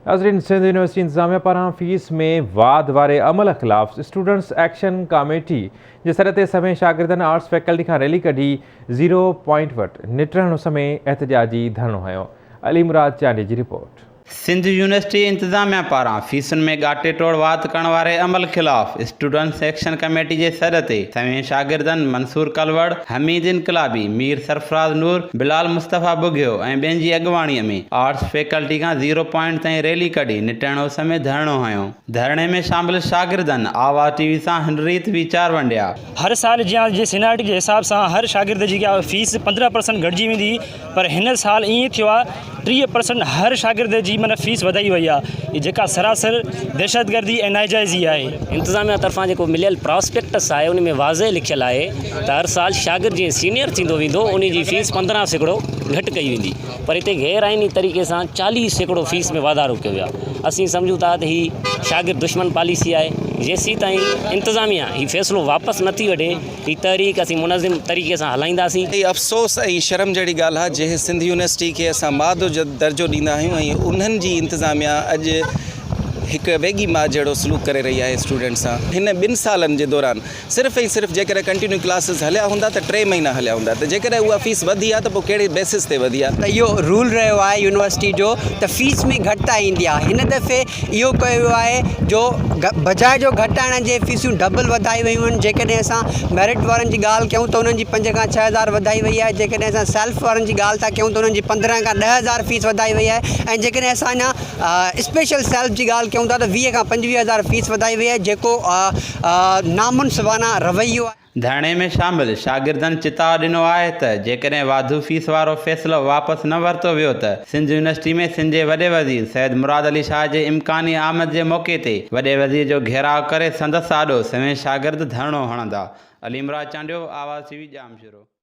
ناظرين سنڌ يونيورسٽي انتظاميا پاران فيس ۾ واڌ واري عمل خلاف اسٽوڊنٽس ايڪشن ڪاميٽي جي سڏ تي سوين شاگردن آرٽس فيڪلٽي کان ريلي ڪڍي زيرو پوائنٽ وٽ نٽهڻ اس ۾ احتجاجي ڌرڻو هنيو علي مراد چانڊيي جي رپورٽ. سنڌ يونيورسٽي انتظاميا پاران فيسن ۾ ڳاٽي ٽوڙ واڌ ڪرڻ واري عمل خلاف اسٽوڊنٽس ايڪشن ڪميٽي جي سڏ تي سوين شاگردن منصور ڪلوڙ، حميد انقلابي، مير سرفراز نور، بلال مصطفيٰ ٻگهيو ۽ ٻين جي اڳواڻي ۾ آرٽس فيڪلٽي کان زيرو پوائنٽ تائين ريلي ڪڍي نٽهڻ اس ۾ ڌرڻو هنيو. ڌرڻي ۾ شامل شاگردن آواز ٽي وي سان هن ريت ويچار ونڊيا. هر سال جيان جي سينارٽي جي حساب سان هر شاگرد جي فيس 15 پرسنٽ گهٽجي ويندي هئي پر هن سال ائين ٿيو آهي 30 پرسنٽ هر شاگرد جي معنيٰ فيس وڌائي وئي آهي جيڪا سراسر دهشتگردي ۽ ناجائزي آهي. انتظاميا طرفان جيڪو مليل پراسپيڪٽس آهي ان ۾ واضح لکيل آهي ته هر سال شاگرد جيئن سينيئر ٿيندو ويندو ان جي فيس 15% گهٽ ڪئي ويندي پر هتي غير آئيني طريقي سان 40% فيس ۾ واڌارو ڪيو ويو آهي اسين سمجهون ٿا ته هي شاگرد دشمن پاليسي آهي جيسيتائين انتظاميا هي فيصلو واپس نٿي وٺي هي تحريڪ اسين منظم طريقي سان هلائينداسين. هي افسوس ۽ شرم جهڙي ڳالهه آهي جنهن سنڌ يونيورسٽي کي اسان ماء جو درجو ڏيندا آهيون ۽ انهن جي انتظاميا اڄ هڪ ويڳي ماء جهڙو سلوڪ ڪري رهي آهي اسٽوڊنٽس سان هن ٻن سالن جي دوران صرف ۽ صرف جيڪڏهن ڪنٽينيو ڪلاسز هليا هوندا ته ٽي مهينا هليا هوندا ته جيڪڏهن اها فيس وڌي آهي ته پوء ڪهڙي بيسس تي وڌي آهي. ته اهو رول رهيو آهي يونيورسٽي جو ته فيس ۾ گهٽتائي ايندي آهي هن دفعي اهو ڪيو ويو آهي جو بجاء جو گهٽائڻ جي فيسون ڊبل وڌائي ويون آهن جيڪڏهن اسان ميرٽ وارن جي ڳالهه ڪيون ته انهن جي پنج کان ڇهه هزار وڌائي وئي آهي جيڪڏهن اسان سيلف وارن جي ڳالهه ٿا ڪيون ته انهن جي 15 کان 10,000 فيس وڌائي وئي آهي ۽ جيڪڏهن اسان اڃا اسپيشل سيلف جي ڳالهه ڪيون ٿا ته 20 کان 25 هزار فيس وڌائي وئي آهي جيڪو نامنصفانه رويو آهي. ڌرڻي ۾ شامل شاگردن چتاء ڏنو آهي ته جيڪڏهن واڌو فيس وارو فيصلو واپس نه ورتو ويو ته سنڌ يونيورسٽي ۾ سنڌ جي وڏي وزير سيد مراد علي شاهه جي امڪاني آمد جي موقعي تي وڏي وزير جو گهيراء ڪري سندس آڏو سوين شاگرد ڌرڻو هڻندا. علي مراد چانڊيو، آواز ٽي وي، ڄامشورو.